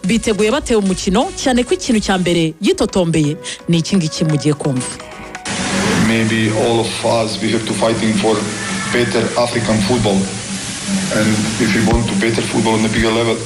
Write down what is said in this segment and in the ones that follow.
Biteguye batewe umukino, cyane ko ikintu cya mbere yitotombeye ni iki ngiki mugiye kumva. Maybe all of us, we have to fighting for better African football, and if we want to better football on a bigger level,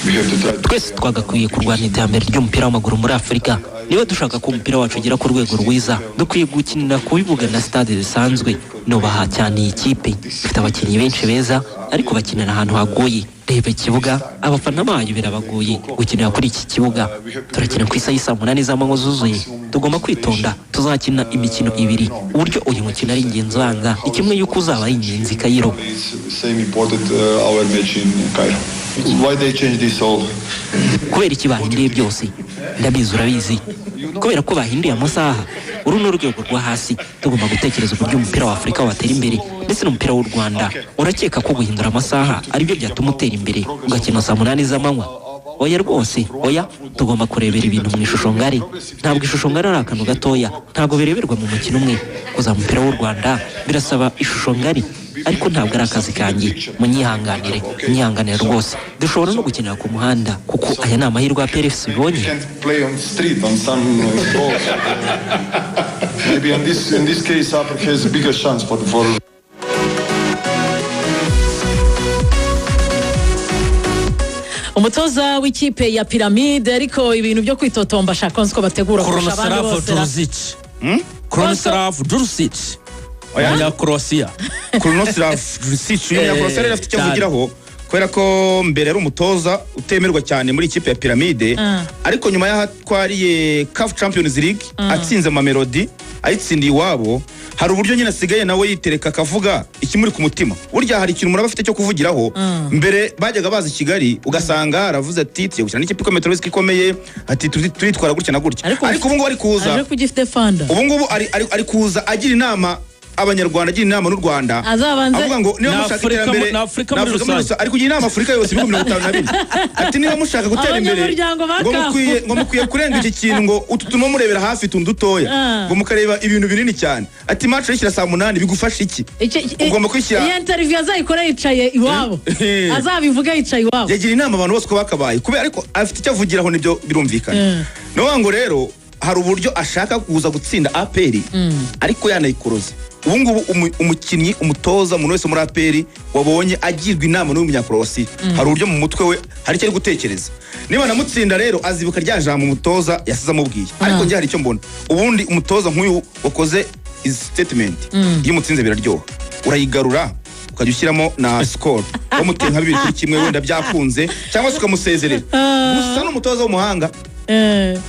we have to try to Twese twagakwiye kurwanya iterambere ry'umupira w'amaguru muri Afurika. Niba dushaka ko umupira wacu ugera ku rwego rwiza, dukwiye gukinira ku bibuga na stade zisanzwe. Nubaha cyane iyi kipe, ifite abakinnyi benshi beza, ariko bakinira ahantu hagoye. Reba ikibuga, abafana bayo birabagoye gukinira kuri iki kibuga. Turakina ku isaha y'i saa 8 z'amanywa zuzuye. Tugomba kwitonda. Tuzakina imikino ibiri. Uburyo uyu mukino ari ingenzi ubanza ni kimwe y'uko uzaba ari ingenzi i Kayiro. It's same important, our match in Cairo. Why they change this all? Kubera iki bahinduye byose? Ndabizi, urabizi, kubera ko bahinduye amasaha. Uru ni urwego rwo hasi. Tugomba gutekereza uburyo umupira wa Afurika watera imbere, ndetse n'umupira w'u Rwanda. Urakeka ko guhindura amasaha aribyo byatuma utera imbere, ugakina saa 8 z'amanywa? Oya rwose, oya. Tugomba kurebera ibintu mu ishusho ngari. Ntabwo ishusho ngari ari akantu gatoya, ntabwo bireberwa mu mukino umwe. Kuzamura umupira w'u Rwanda birasaba ishusho ngari, ariko ntabwo ari akazi kanjye. Munyihanganire, munyihanganire rwose. Dushobora no gukinira ku muhanda, kuko aya ni amahirwe ya APR FC ibonye. Can't play on street on some balls. Maybe in this case, APR has a bigger chance for Umutoza w'ikipe ya Pyramide, ariko ibintu byo kwitotomba, shaka ko bategura kurusha abandi Krunoslav bose ra. Jurcic, Krunoslav Jurcic, Umunyakroasiya. Krunoslav Jurcic, uyu Munyakorosiya rero afite icyo Cyane. avugiraho, kubera ko mbere yari umutoza utemerwa cyane muri ikipe ya Pyramide, ariko nyuma y'aho atwariye CAF Champions League, atsinze Mamelodi, ayitsindiye iwabo, hari uburyo nyine asigaye nawe yitereka akavuga ikimuri ku mutima. Burya hari ikintu umuntu aba afite cyo kuvugiraho. Mbere bajyaga baza i Kigali, ugasanga aravuze ati: "Tugiye gukina n'ikipe ikomeye, turabizi ko ikomeye," ati: "Turitwara gutya na gutya." Ariko ubu ngubu ari kuza Aje kugifite fanda. Ubu ngubu ari kuza agira inama Abanyarwanda, agira inama n'u Rwanda, avuga ngo niba Ni mushaka Afurika iterambere ni Afurika ni muri Afurika rusange. Ari kugira inama Afurika yose, ibihugu 54, ati: "Niba mushaka gutera imbere," Abanyamuryango ba ngo CAF. mukwiye kurenga iki kintu, ngo utu turimo murebera hafi utuntu dutoya, ngo mukareba ibintu binini cyane. Ati: "Match ayishyira saa 8 bigufasha iki?" Ugomba kwishyira Iyi interview azayikora yicaye iwabo, azabivuga yicaye iwabo. Yagira inama abantu bose uko bakabaye, kubera ariko afite icyo avugiraho, nibyo birumvikana. Ni ukuvuga ngo rero hari uburyo ashaka kuza gutsinda APR, ariko yanayikoroza. Ubu ngubu umukinnyi, umutoza, umuntu wese muri APR wabonye agirwa inama n'uyu Munyakorowasiya, hari uburyo mu mutwe we hari icyo ari gutekereza. Niba namutsinda rero, azibuka rya jambo umutoza yasize amubwiye. Ariko njye hari icyo mbona: ubundi umutoza nk'uyu wakoze izi statement, iyo umutsinze biraryoha, urayigarura ukajya ushyiramo na score, wamuteye nka 2-1 wenda byakunze, cyangwa se ukamusezerera. Gusa ni umutoza w'umuhanga.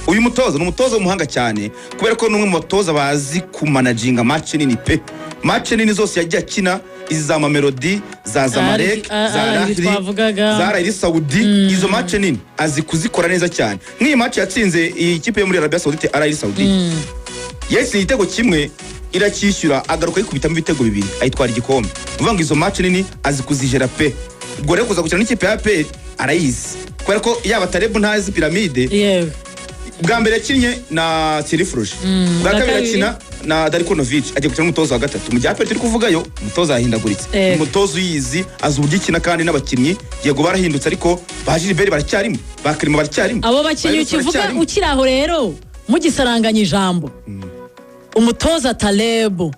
Uyu mutoza ni umutoza w'umuhanga cyane, kubera ko ni umwe mu batoza bazi kumanaginga match nini pe. Match nini zose yagiye akina, izi za Mamelodi, za Zamalek, za Al Ahly Al Ahly, twavugaga. za Al Ahly Saudi, izo match nini azi kuzikora neza cyane. Nk'iyi match yatsinze iyi kipe yo muri Arabia Saudite, Al Ahly Saudite, yatsinze igitego kimwe iracyishyura, agaruka yikubitamo ibitego bibiri, ayitwara igikombe. Ni ukuvuga ngo izo match nini azi kuzijera pe. Ubwo rero kuza gukina n'ikipe ya APR arayizi, kubera ko yaba Taleb ntazi Pyramide. Bwa mbere yakinnye na Thierry Froger, bwa Bwa kabiri kabiri. akina na Darko Novic, agiye gukina n'umutoza wa gatatu. Mu gihe APR turi kuvugayo, umutoza yahindaguritse. Umutoza uyizi, azi uburyo ikina, kandi n'abakinnyi yego barahindutse, ariko ba Gilbert baracyarimo, ba Clement baracyarimo, Abo bakinnyi ba Yunus ukivuga, baracyarimo. Ukiri aho rero, mugisaranganya ijambo, umutoza Taleb.